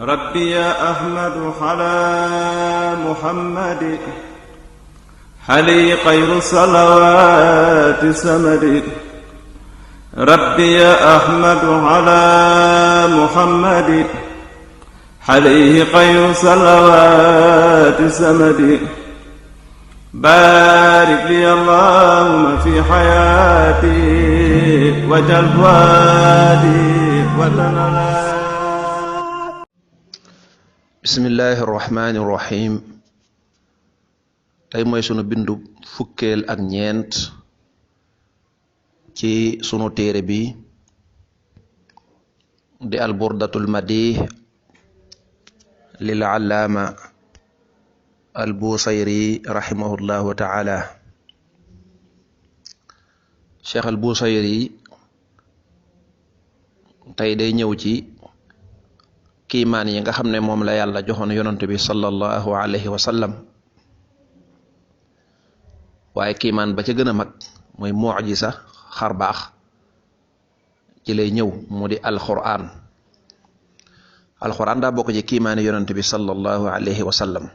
ربي يا أحمد على محمد حلي خير الصلوات سمد. ربي يا أحمد على محمد حليه خير الصلوات سمد. بارك لي اللهم في حياتي وجل فؤادي وتنالي. bismillahi irrahmani irrahim tey mooy sunu bindu fukkeel ak ñeent ci sunu téere bi di alburdatul madih lil allaama al busayri rahimahullahu taala. cheikh al busayri tey day ñëw ci kiimaan yi nga xam ne moom la yàlla joxoon yonent bi sallallahu alayhi wa sallam, waaye kiimaan ba ca gën a mag mooy mucjisa xar baax ci lay ñëw mu di alquran. alquran daa bokk ci kiimaani yonent bi sallallahu alayhi wa sallam,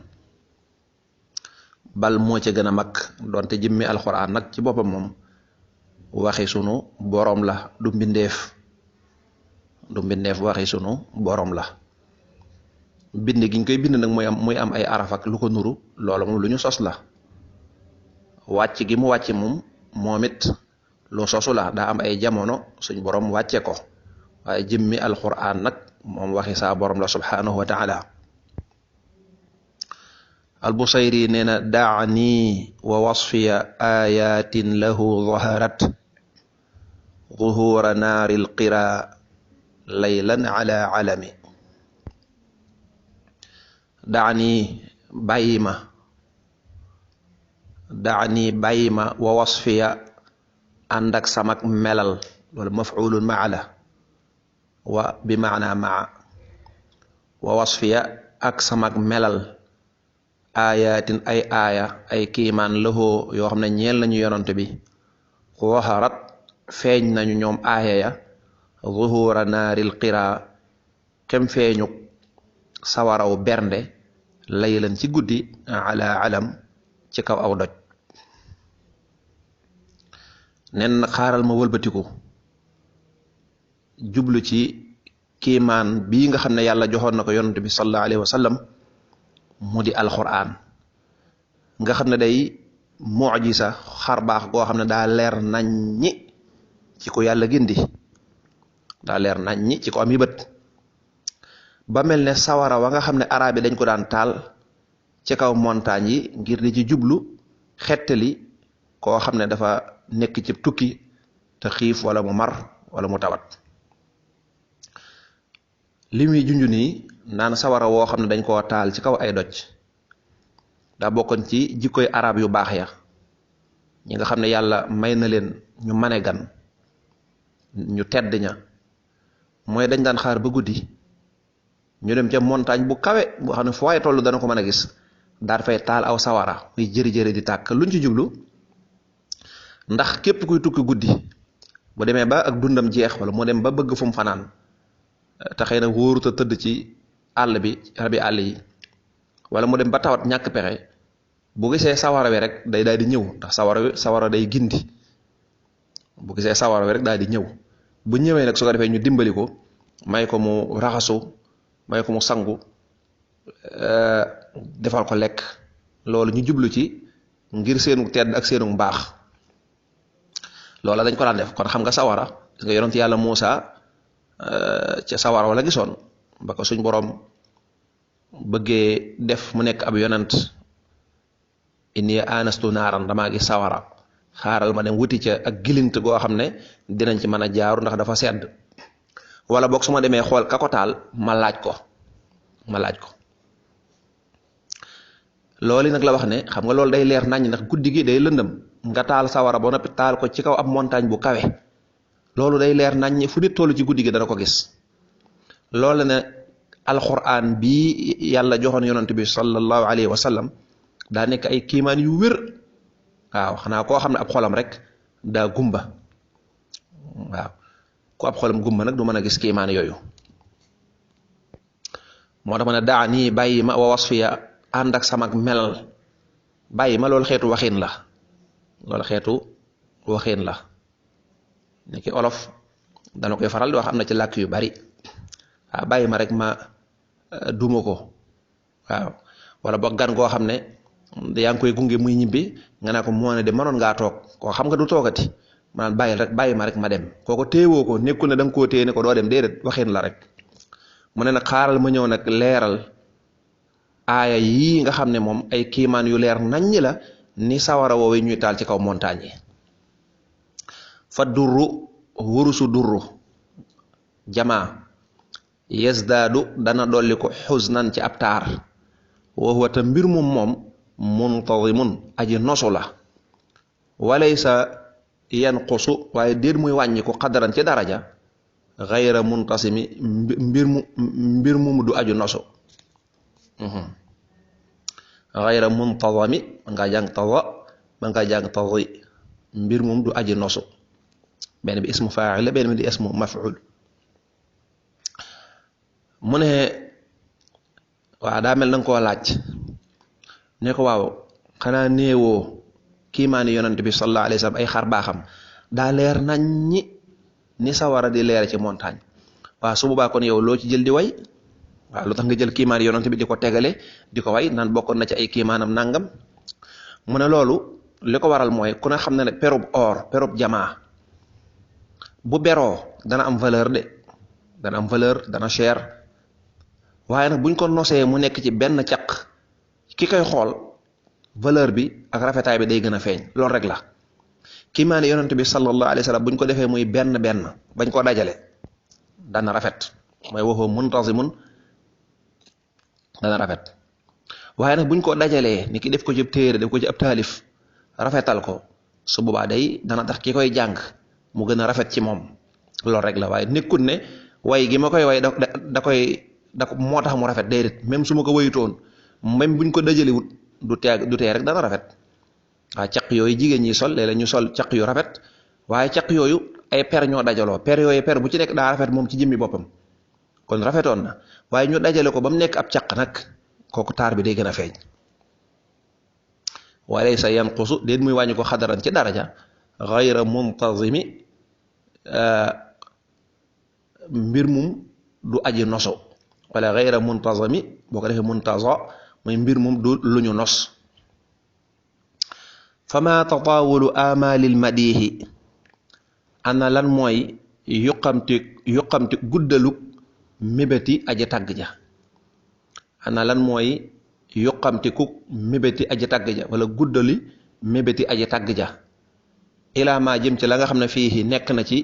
bal moo ca gën a mag, doonte jëmmi alquran nag ci boppam moom waxi sunu boroom la, du mbindeef waxi sunu boroom la. bind gi ñu koy bind nag muy am ay araf ak lu ko nuru, loolu moom lu ñu sos la. wàcc gi mu wàcc moom it lu sosu la, daa am ay jamono suñ borom wàcce ko, waaye jëmmi alquran nag moom waxi saa borom la subhanahu wa taala. albusayri nee na daani wa wasfiya ayatin lahu zaharat zuhura naari alqira laylan ala alami. daani bàyyi ma wa wasfiya ànd ak samak melal, loolu maf'ulun maa la, wa bi maana maa. wa wasfiya ak samak melal ayatin ay aaya ay kiimaan lahoo yoo xam ne ñeel nañu yonante bi, zaharat feeñ nañu ñoom aaya ya, zuhura naaril qira kem feeñu sawaraw bernde, laylan ci guddi, ala alam ci kaw aw doj. nen xaaral ma wëlbatiku jublu ci kiimaan bii nga xam ne yàlla joxoon na ko yonent bi sallallahu alayhi wa sallam, mu di alquran nga xam ne day mucjisa xar baax goo xam ne daa leer naññi ci ko yàlla gindi, daa leer naññi ci ko am yi bët, ba mel ne sawara wa nga xam ne arab yi dañ ko daan taal ci kaw montagne yi ngir di ci jublu xettali koo xam ne dafa nekk ci tukki te xiif wala mu mar wala mu tawat. li muy junj nii naan sawara woo xam ne dañ koo taal ci kaw ay doj daa bokkoon ci jikkoy arab yu baax ya, ñi nga xam ne yàlla may na leen ñu mane gan, ñu tedd ña, mooy dañ daan xaar ba guddi ñu dem ca montagne bu kawe boo xam ne fu waaye tollu dana ko mën a gis, daal fay taal aw sawara muy jëri-jëri di tàkk. luñ ci jublu ndax képp kuy tukki guddi bu demee ba ak dundam jeex, wala mu dem ba bëgg fu mu fanaan te xëy na wóoruta tëdd ci àll bi, rabi àll yi, wala mu dem ba tawat ñàkk pexe, bu gisee sawara wi rek day daal di ñëw, ndax sawara day gindi. bu gisee sawara wi rek daal di ñëw, bu ñëwee nag su ko defee ñu dimbali ko, may ko mu raxasu, may ko mu sangu, defal ko lekk. loolu ñu jublu ci ngir seenu tedd ak seenu mbaax, loola dañ ko daan def. kon xam nga sawara, gis nga yonent yàlla Muusa ca sawara wala gisoon ba ko suñ boroom bëggee def mu nekk ab yonent, inni anastu naaran, damaa gis sawara, xaaral ma dem wuti ca ak gilint goo xam ne dinañ ci mën a jaaru ndax dafa sedd, wala boog su ma demee xool ka ko taal ma laaj ko. loolu nag la wax ne xam nga loolu day leer naññ, ndax guddi gi day lëndëm, nga taal sawara ba noppi taal ko ci kaw ab montagne bu kawe, loolu day leer naññ, fu nit tollu ci guddi gi dana ko gis. loolu ne alquran bii yàlla joxoon yonent bi sallallahu alayhi wa sallam daa nekk ay kiimaan yu wér. waaw xanaa koo xam ne ab xolam rek daa gumba, waaw ku ab xolam gumba nag du mën a gis kiimaan yooyu. moo tax ma ne daa nii bàyyi ma wa wasfiya ànd ak samak melal bàyyi ma loolu xeetu waxin la loolu xeetu waxin la ni ki olof dana koy faral di wax am na ci làkk yu bari waaw bàyyi ma rek ma duma ko waaw wala boog gan goo xam ne yaa ngi koy gunge muy ñibbi nga ne ko moo ne de mënoon ngaa toog koo xam nga du toogati maanaam bàyyi ma rek ma dem kooko téewoo ko nekkul ne da nga koo téye ne ko doo dem déedéet waxin la rek mu ne nag xaaral ma ñëw nag leeral aaya yii nga xam ne moom ay kiimaan yu leer naññi la ni sawara woowee ñuy taal ci kaw montagne yi fa durru wurusu durru jamaa yasdaadu dana dolli ko xusnan ci ab taar wa huwa te mbir moom muntazimun aji nosu la walaysa yanqusu waaye déet muy wàññi ko xadaran ci daraja xayra muntasimi mbir mu du aju nosu xayra muntazami man ngaa jàng taza man ngaa jàng tazi mbir moom du aji nosu benn bi ismu faa'il la benn bi di ismu maf'ul mu ne waaw daa mel na nga koo laaj ne ko waaw xanaa néewoo kiimaani yonent bi sallallahu alayhi wa sallam ay xar baaxam daa leer naññi ni sawara di leer ci montagne waaw su boobaa kon yow loo ci jël di way waaw lu tax nga jël kiimaani yonent bi di ko tegale di ko way naan bokkoon na ci ay kiimaanam nangam mu ne loolu li ko waral mooy ku ne xam ne ne perub or perub jamaa bu beroo dana am valeur de dana am valeur dana cher waaye nag buñ ko nosee mu nekk ci benn caq ki koy xool valeur bi ak rafetaay bi day gën a feeñ loolu rek la kiimaani yonent bi sallallahu alayhi wa sallam buñ ko defee muy benn bañ ko dajale dana rafet mooy waxoo muntazimun dana rafet waaye nag buñ ko dajalee ni ki def ko ci téere def ko ci ab taalif rafetal ko su boobaa day dana tax ki koy jàng mu gën a rafet ci moom loolu rek la waaye nekkul ne way gi ma koy way da moo tax mu rafet déedéet même su ma ko wayutoon même buñ ko dajalewut du tee rek dana rafet waaye caq yooyu jigéen ñi sol léeg-léeg ñu sol caq yu rafet waaye caq yooyu ay per ñoo dajaloo per yooyu per bu ci nekk daa rafet moom ci jëmmi boppam kon rafetoon na waaye ñu dajale ko ba mu nekk ab caq nag kooku taar bi day gën a feeñ walaysa yanqusu déet muy wàññi ko xadaran ci daraja xayra muntazimi mbir mum du aji noso wala xayra muntazami boo ko defee muntaza muy mbir mum du lu ñu nos fama tatawulu amalil madihi ana lan mooy yuqamti guddaluk mébéti aji tàgg ja ana lan mooy yuqamti ku mébéti aji tàgg ja wala guddali mébéti aji tàgg ja ilaa ma jëm ci la nga xam ne fii nekk na ci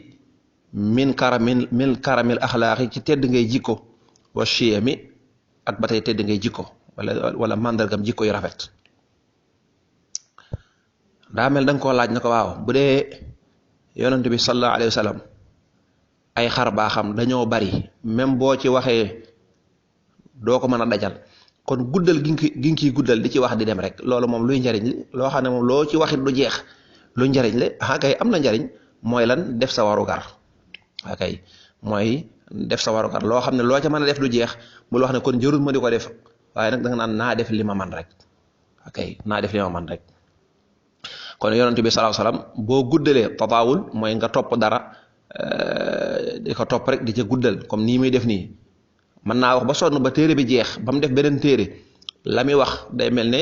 min karamil axlaaqi ci tedd ngay jikko wa chiyami ak ba tey tedd ngay jikko wala màndargam jikko yu rafet daa mel da nga koo laaj na ko waaw bu dee yonent bi sallallahu alayhi wa sallam ay xar baaxam dañoo bari même boo ci waxee doo ko mën a dajal kon guddal gi nga ciy guddal di ci wax di dem rek loolu moom luy njariñ li loo xam ne moom loo ci waxit du jeex lu njariñ le kay am na njariñ mooy lan def sa warugar kay mooy def sa warugar loo xam ne loo ca mën a def du jeex bul wax ne kon jërul ma di ko def waaye nag da nga naan naa def li ma man rek naa def li ma man rek kon yonent bi sallallahu alayhi wasallam boo guddalee tataawul mooy nga topp dara di ko topp rek di ca guddal comme nii muy def nii mën naa wax ba sonn ba téere bi jeex ba mu def beneen téere la muy wax day mel ne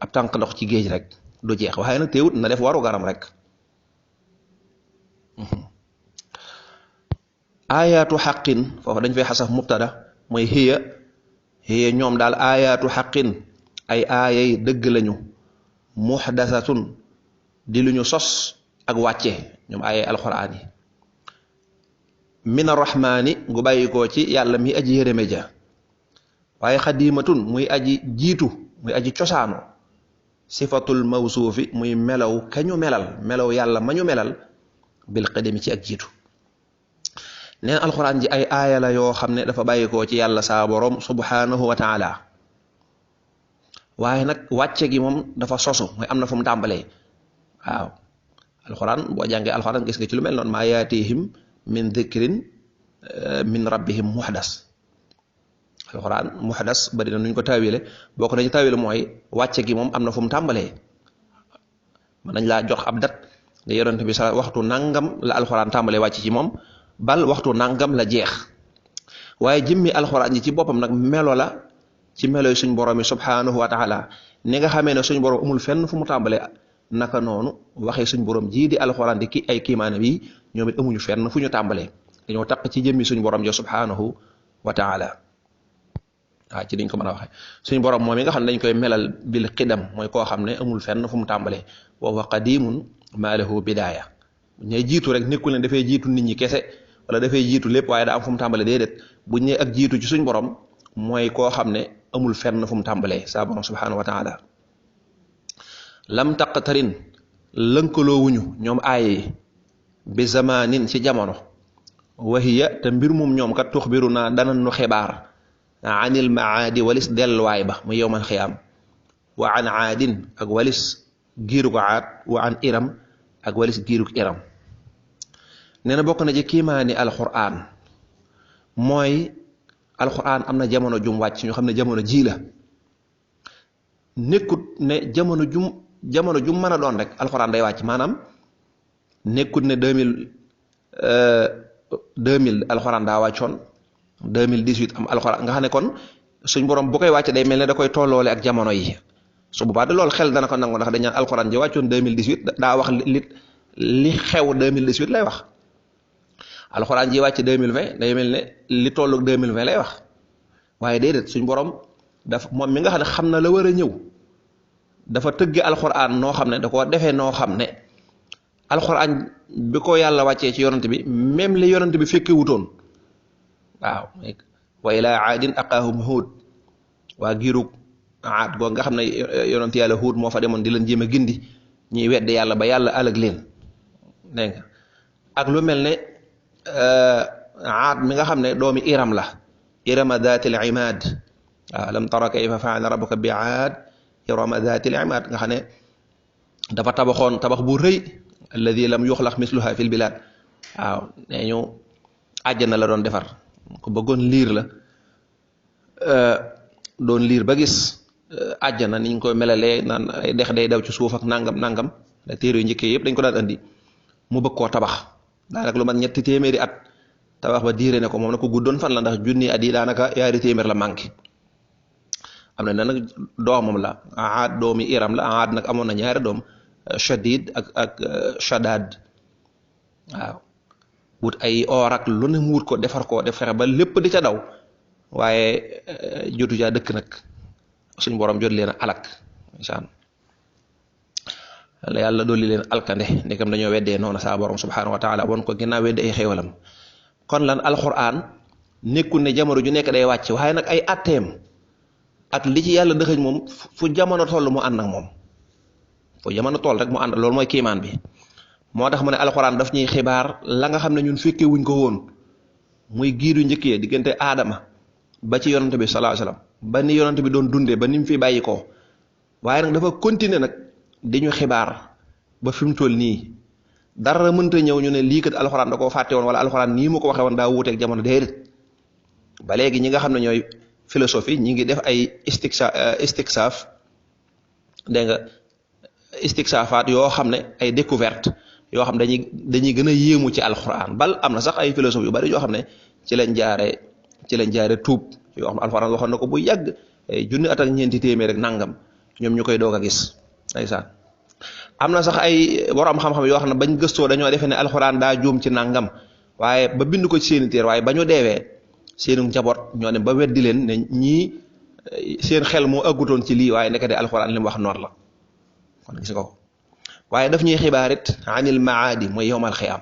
ab tànk ndox ci géej rek du jeex waaye nag teewut na def waru garam rek ayaatu xaqin foofu dañ fay xasaf mubtada mooy hiya ñoom daal ayaatu xaqin ay aayay dëgg lañu muxdasatun di lu ñu sos ak wàcce ñoom aayay alxuraan yi min arrahmaani gu bàyyikoo ci yàlla mi aji yërëme ja waaye xadimatun muy aji jiitu muy aji cosaano sifatul mawsuufi muy melaw kañu melal melaw yàlla ma ñu melal bil qadami ci ak jiitu neen alxuraan ji ay aaya la yoo xam ne dafa bàyyikoo ci yàlla saa borom subhanahu wa taala waaye nag wàcce gi moom dafa sosu mooy am na fu mu tàmbalee waaw alxuraan boo jàngee alxuraan gis nga ci lu mel noonu maa yaatihim min dhikrin min rabbihim muhdas alxuraan muhdas bari na nuñ ko taawile bokk na ci taawile mooy wàcce gi moom am na fu mu tàmbalee mën nañ laa jox ab dat ne yonent bi sa waxtu nangam la alxuraan tàmbalee wàcc ci moom bal waxtu nangam la jeex waaye jëmmi alxuraan ji ci boppam nag melo la ci melo yi suñ borom yi subhanahu wa taala ni nga xamee ne suñ borom amul fenn fu mu tàmbalee naka noonu waxee suñ borom jii di alxuraan di ki ay kiimaanam yi ñoom it amuñu fenn fu ñu tàmbalee dañoo taq ci jëmmi suñ borom ja subhanahu wa taala waaw ci diñ ko mën a waxee suñ borom moom yi nga xam ne dañ koy melal bil qidam mooy koo xam ne amul fenn fu mu tàmbalee wa huwa qadimun ma lahu bidaaya ñay jiitu rek nekkul ne dafay jiitu nit ñi kese wala dafay jiitu lépp waaye daa am fu mu tàmbalee déedéet buñ ne ak jiitu ci suñ borom mooy koo xam ne amul fenn fu mu tàmbalee saa borom subhanahu wa taala lam taqtarin lënkaloowuñu ñoom aaye yi bi zamanin ci jamono wahiya te mbir moom ñoom kat tuxbiru naa dana nu xibaar anil maadi walis delluwaay ba mu yowmal xiyaam wa an aadin ak walis giirug aad wa an iram ak walis giirug iram nee na bokk na ci kiimaani alquran mooy alquran am na jamono jum wàcc ñu xam ne jamono ji la nekkut ne jamono jum mën a doon rek alquran day wàcc maanaam nekkut ne 2000 alquran daa wàccoon 2018 am alquran nga xam ne kon suñ borom bu koy wàcc day mel ne da koy tolloole ak jamono yi su boobaa de loolu xel dana ko nangu ndax dañ naan alquran ji wàccoon 2018 daa wax li xew 2018 lay wax alxuraan ji wàcc 2020 day mel ne li tolloog 2020 lay wax waaye déedéet suñ borom dafa moom mi nga xam ne xam na la war a ñëw dafa tëgge alxuraan noo xam ne da ko defee noo xam ne alxuraan bi ko yàlla wàccee ci yonent bi même li yonent bi fekke wutoon waaw wa ilaa aadin aqaahum huud waa giirug aad goo nga xam ne yonent yàlla huud moo fa demoon di leen jéem a gindi ñuy wedde yàlla ba yàlla alag leen dégg nga ak lu mel ne aad mi nga xam ne doomi iram la irama daatil imaad waaw lam tara kayfa faala rabbuka bi aad irama daatil imaad nga xam ne dafa tabaxoon tabax bu rëy alladi lam yuxlaq misluha fil bilad waaw nee ñu àjjana la doon defar ko bëggoon liir la doon liir ba gis àjjana niñ koy melalee naan ay dex day daw ci suuf ak nangam da téere yu njëkkee yëpp dañ ko daan andi mu bëgg koo tabax daanaka lu mat 3 téeméeri at tabax ba diire ne ko moom na ko guddoon fan la ndax junni at yi daanaka 2 téeméer la manqué am na nag doomam la aad doomi iram la aad nag amoon na 2 doom shadid ak shadad waaw wut ay or ak lu ne mu wut ko defar ko def fexe ba lépp di ca daw waaye jotu jaa dëkk nag suñ borom jot leen a alak insaan yàlla dolli leen alkande ndekam dañoo weddee noonu saa borom subhanahu wa taala won ko ginnaaw wedde ay xéewalam kon lan alquran nekkul ne jamono ju nekk day wàcc waaye nag ay atteem ak li ci yàlla dëxëñ moom fu jamono toll mu ànd ak moom fu jamono toll rek mu ànd loolu mooy kiimaan bi moo tax mu ne alquran daf ñuy xibaar la nga xam ne ñun fekke wuñ ko woon muy giiru njëkkee diggante aadama ba ci yonante bi sallallahu alayhi wasallam ba ni yonante bi doon dundee ba ni mu fi bàyyi ko waaye nag dafa continuer nag di ñu xibaar ba fi mu toll nii dara mënta ñëw ñu ne lii kat alxuraan da koo fàtte woon wala alxuraan nii mu ko waxee woon daa wuuteeg jamono déedéet ba léegi ñi nga xam ne ñooy philosophie ñi ngi def ay istiksaaf dégg nga istiksaafaat yoo xam ne ay découverte yoo xam dañuy gën a yéemu ci alxuraan bal am na sax ay philosophe yu bari yoo xam ne ci lañ jaare tuub yoo xam ne alxuraan waxoon na ko bu yàgg ay junni at ak 4 téeméer rek nangam ñoom ñu koy doog a gis ndeysaan am na sax ay borom xam-xam yoo xam ne bañ gëstoo dañoo defee ne alxuraan daa juum ci nangam waaye ba bind ko ci seeni téer waaye ba ñu deewee seenu njaboot ñoo ne ba weddi leen ne ñii seen xel moo ëggutoon ci lii waaye nekkate alxuraan li mu wax noor la kon gis nga ko waaye daf ñuy xibaarit anil maadi mooy yowmal xiyaam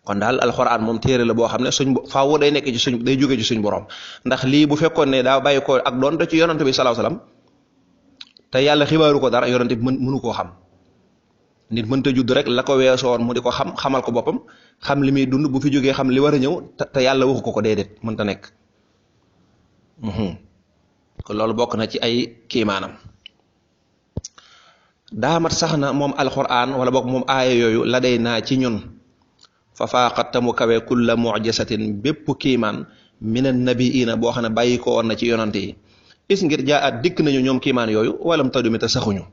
kon daal alxuraan moom téere la boo xam ne suñ faaw day nekk ci day jóge ci suñ borom ndax lii bu fekkoon ne daa bàyyi ko ak doonte ci yonante bi sallallahu alayhi wasallam te yàlla xibaaru ko dara yonante bi mënu koo xam nit mënta judd rek la ko weesoon mu di ko xamal ko boppam xam li muy dund bu fi jógee xam li war a ñëw te yàlla waxu ko déedéet mënta nekk kon loolu bokk na ci ay kiimaanam daamat sax na moom alquran wala bokk moom aaya yooyu la day naa ci ñun fa faaqat tamu kawe kulla mu'jisatin bépp kiimaan minan nabiina boo xam ne bàyyi ko woon na ci yonante yi is ngir jaa at dikk nañu ñoom kiimaan yooyu walam tadumi te saxuñu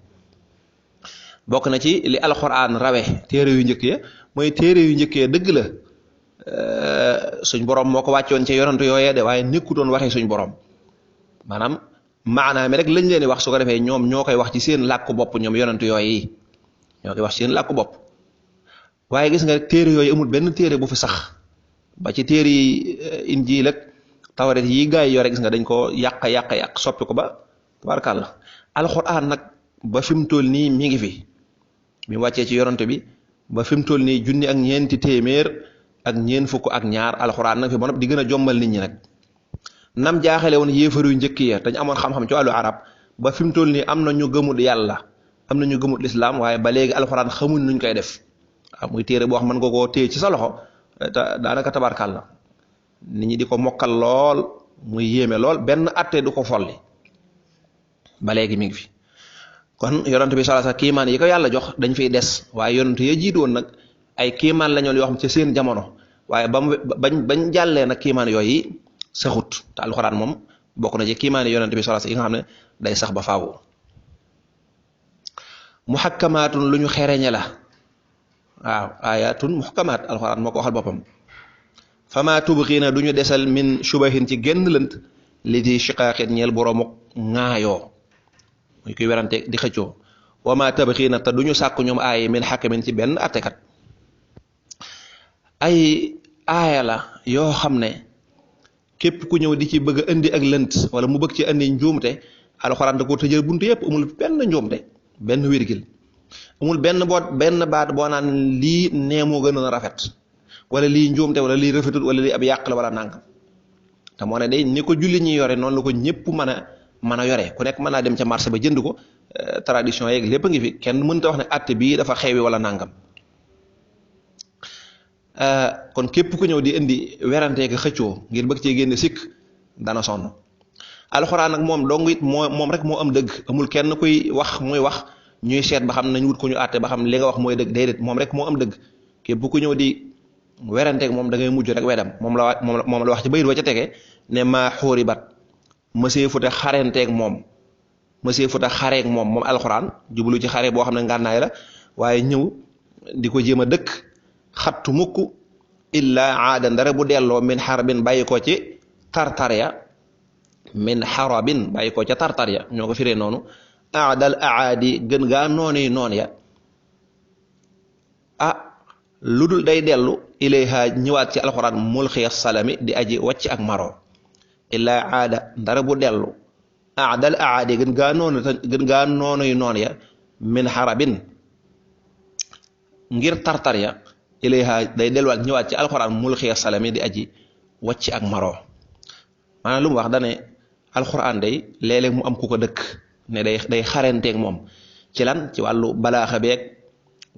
bokk na ci li alxuraan rawe téere yu njëkk ya mooy téere yu njëkk ya dëgg la suñ borom moo ko wàccoon ca yonante yooyee de waaye nekkutoon waxee suñ borom maanaam maanaam rek lañ leen di wax su ko defee ñoom ñoo koy wax ci seen làkku bopp ñoom yonante yooyu ñoo koy wax ci seen làkku bopp waaye gis nga téere yooyu amul benn téere bu fi sax ba ci téere yi injiil ak tawret yi gaa yi yore gis nga dañ ko yàq soppi ko ba tabaarkàlla alxuraan nag ba fi mu toll nii mi ngi fi bi mu wàccee ci yonante bi ba fi mu toll nii junni ak ñeenti téeméer ak ñeent fukk ak ñaar alxuraan nag fi ba noppi di gën a jommal nit ñi nag nam jaaxale woon yéefar yu njëkk ya dañu amoon xam-xam ci wàllu arab ba fi mu toll nii am na ñu gëmul yàlla am na ñu gëmul lislaam waaye ba léegi alxuraan xamuñ nuñ koy def waaw muy téere boo xam mën nga koo téye ci sa loxo te daanaka tabarkàlla nit ñi di ko mokkal lool muy yéeme lool benn atte du ko folli ba léegi mi ngi fi kon yonent bi sallallahu alayhi wasallam kiimaan yi ko yàlla jox dañ fiy des waaye yonent ya jiitu woon nag ay kiimaan la ñoon yoo xam ci seen jamono waaye bañ jàllee nag kiimaan yooyu saxut te alxuraan moom bokk na ci kiimaan yi yonent bi sallallahu alayhi wasallam yi nga xam ne day sax ba faawu muhakkamaatun lu ñu xereñe la waaw ayatun muhkamaat alxuraan moo ko waxal boppam fama tubxiina du ñu desal min shubahin ci genn lënt li di shiqaaqit ñeel boroomu ŋaayoo muy kuy werante di xëccoo wama tabxiina te du ñu sàkk ñoom aaye min xakamin ci benn attekat ay aaya la yoo xam ne képp ku ñëw di ci bëgg a indi ak lënt wala mu bëgg ci indi njuumte alxuraan da ko tëjal buntu yëpp amul benn njuumte benn wirgil amul benn baat boo naan lii nee moo gën a rafet wala lii njuumte wala lii rafetut wala lii ab yàq la wala nàngam te moo ne day ni ko julli ñi yore noonu la ko ñëpp mën a yore ku nekk mën naa dem ca marché ba jënd ko tradition yeeg lépp a ngi fi kenn mënta wax ne àtte bii dafa xewi wala nàngam kon képp ku ñëw di indi weranteeg xëccoo ngir bëgg cee génne sikk dana sonn alxuraan nag moom dong it moom rek moo am dëgg amul kenn kuy wax muy wax ñuy seet ba xam nañ wut ko ñu àtte ba xam li nga wax mooy dëgg déedéet moom rek moo am dëgg képp ku ñëw di weranteeg moom da ngay mujj rek wedam moom la wax ci bayit wa ca tege ne maa xóoribat mësee futa xarenteeg moom mësee futa xareeg moom alxuraan jublu ci xare boo xam ne ngànnaay la waaye ñëw di ko jéem a dëkk xattu mukk illaa aada ndara bu delloo min xarabin bàyyi ko ci tartarya min xarabin bàyyi ko ca tartarya ñoo ko firee noonu aadal aadi gën gaa noonu noon ya lu dul day dellu ilayha ñëwaat ci alxuraan mulxiya salami di aji wàcc ak maro illaa aada ndara bu dellu aadal aadi gën gaa noonuy noon ya min xarabin ngir tartarya ilayha day delluwaat ñëwaat ci alxuraan mulxiya salami di aji wàcc ak maro maanaam lu mu wax dane alxuraan day léeg-léeg mu am ku ko dëkk ne day xarenteeg moom ci lan ci wàllu balaaxa beeg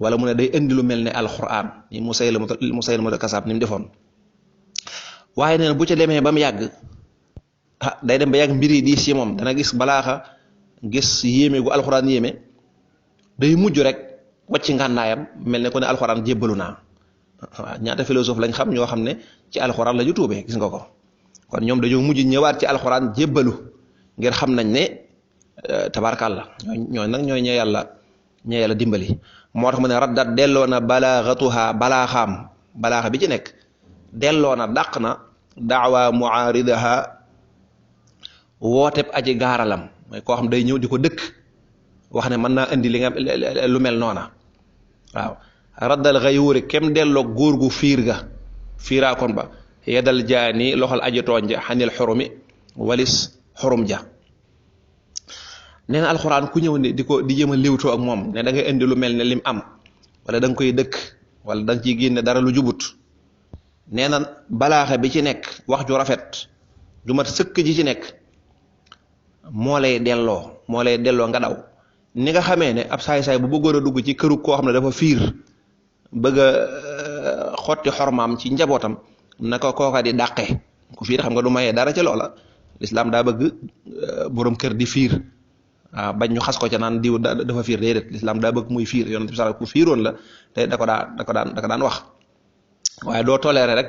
wala mu ne day indi lu mel ne alxuraan ni Musaylimatu Kasaab ni mu defoon waaye nee na bu ca demee ba mu yàgg day dem ba yàgg mbir yi diis ci moom dana gis balaaxa gis yéeme gu alxuraan yéeme day mujj rek wàcc ngànnaayam mel ne ko ne alxuraan jébbalu naa waaw ñaata philosophe lañ xam ñoo xam ne ci alxuraan la ñu tuubee gis nga ko kon ñoom dañoo mujj ñëwaat ci alxuraan jébbalu ngir xam nañ ne tabarkàlla ñooy nag ñooy ñe yàlla dimbali moo tax mu ne raddat delloo na balaaxatuha balaaxa bi ci nekk delloo na dàq na daawa muaaridaha wooteb aji gaaralam mooy koo xam day ñëw di ko dëkk wax ne mën naa indi li nga lu mel noona waaw raddal xayuuri kem delloo góor gu fiiraa kon ba yeddal jaani loxol aji tooñ ja xanil xurumi walis xurum ja nee na alxuraan ku ñëw ne di jéem a liwtoo ak moom ne da ngay indi lu mel ne lim am wala da nga koy dëkk wala da nga ciy génne dara lu jubut nee na balaaxa bi ci nekk wax ju rafet ju mat sëkk ji ci nekk moo lay delloo nga daw ni nga xamee ne ab saay-saay bu bëggoon a dugg ci këru koo xam ne dafa fiir bëgg a xotti xormaam ci njabootam naka kooka di dàqe ku fiir xam nga du mayee dara ci loola lislaam daa bëgg borom kër di fiir waaw bañ ñu xas ko ca naan diw dafa fiir déedéet lislaam daa bëgg muy fiir yonent bi sallallahu alayhi wasallam ku fiiroon la te da ko daan wax waaye doo toléré rek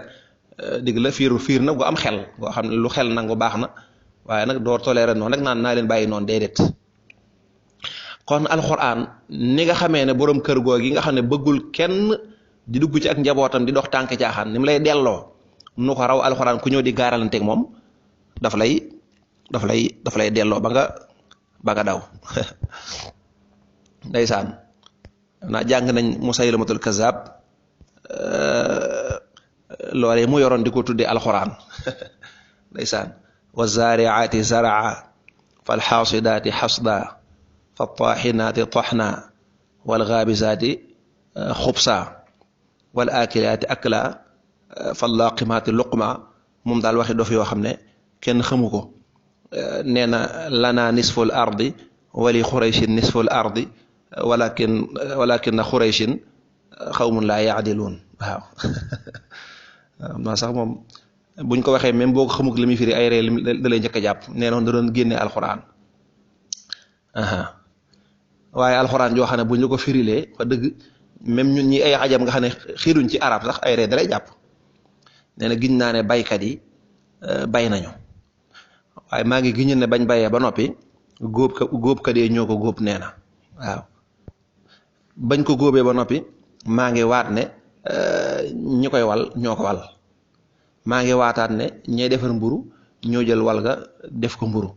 digg la fiir na gu am xel goo xam ne lu xel nangu baax na waaye nag doo toléré noonu rek naan naa leen bàyyi noonu déedéet kon alxuraan ni nga xamee ne borom kër goo gi nga xam ne bëggul kenn di dugg ci ak njabootam di dox tànk caaxaan ni mu lay delloo nu ko raw alxuraan ku ñëw di gaaralanteeg moom daf lay delloo ba nga daw ndeysaan naa jàng nañ Musaylamatul Kazzab loolee mu yoroon di ko tuddee alxuraan ndeysaan wa zaariaati zaraa fal xaasidaati xasda fa taaxinaati taxna wal gaabisaati xubsa wal aakilaati akla fal laaqimaati luqma moom daal waxi dof yoo xam ne kenn xamu ko nee na lana nisful ardi wali xurayshin nisful ardi walakin xurayshin xawmun laa yaadiluun waaw waaw sax moom buñ ko waxee même boo ko xamul li muy firi ay ree da lay njëkk a jàpp nee na da doon génne alxuraan waaye alxuraan joo xam ne buñ la ko firilee fa dëgg même ñun ñi ay ajam nga xam ne xiiruñ ci arab sax ay ree da lay jàpp nee na giñ naa ne baykat yi bay nañu waaye maa ngi giñu ne bañ bayee ba noppi góobkat yi ñoo ko góob nee na waaw bañ ko góobee ba noppi maa ngi waat ne ñi koy wal ñoo ko wal maa ngi waataat ne ñay defar mburu ñoo jël wal ga def ko mburu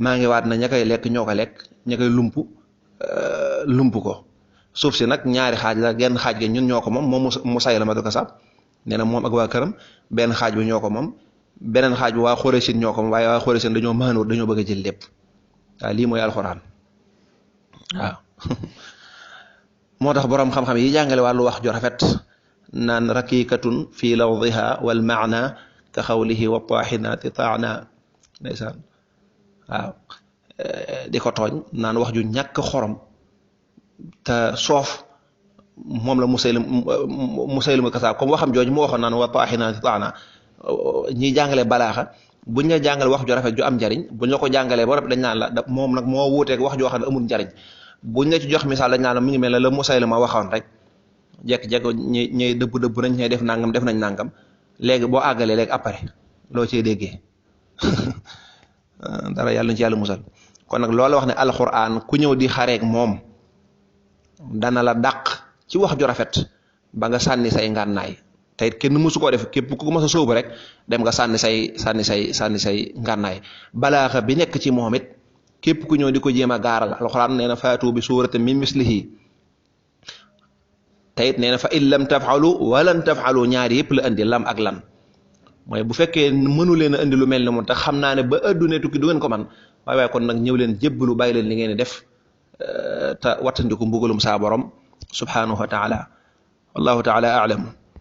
maa ngi waat ne ña koy lekk ñoo ko lekk ña koy lump ko suuf si nag ñaari xaaj la genn xaaj ga ñun ñoo ko moom Musaylamatul Kazzab nee na moom ak waa këram benn xaaj bi ñoo ko moom beneen xaaj bi waa Xuraysin ñoo ko moom waaye waa Xuraysin dañoo maanóor dañoo bëgg a jël lépp waaw lii mooy alxuraan waaw moo tax boroom xam-xam yi jàngale wàllu wax ju rafet naan rakikatun fi lawdiha wal maana ka xawlihi wa taaxinaati taana ndeysaan waaw di ko tooñ naan wax ju ñàkk xorom te soof moom la Musaylimatul Kazzab comme waxam jooju mu waxoon naan wa taaxinaati taana ñiy jàngale balaaxa buñ la jàngale wax ju rafet ju am njariñ buñ la ko jàngalee ba rafet dañ naan la moom nag moo wuuteeg wax joo xam ne amul njariñ buñ la ci jox misaal dañ naan la mu ngi mel ne la Musaylima waxoon rek jekk-jekk ñay dëbb nañ ñay def nangam def nañ nangam léegi boo àggalee léegi après loo cee déggee dara yàlla nañ ci yàlla musal kon nag loolu wax ne alxuraan ku ñëw di xareek moom dana la dàq ci wax ju rafet ba nga sànni say ngànnaay tey kenn mësu koo def képp ku ko mës a sóobu rek dem nga sànni say ngànnaay balaaxa bi nekk ci moom it képp ku ñëw di ko jéem a gaaral alxuraan nee na faatu bi suuratin min mislihi tey it nee na fa in lam tafxalu walan tafxalu ñaari yëpp la indi lam ak lan mooy bu fekkee mënu leen a indi lu mel ne moom te xam naa ne ba adduna tukki du ngeen ko man waaye kon nag ñëw leen jébbalu bàyyi leen li ngeen di def te wattandiku mbugalum saa borom subhanahu wa taala wallahu taala a'lam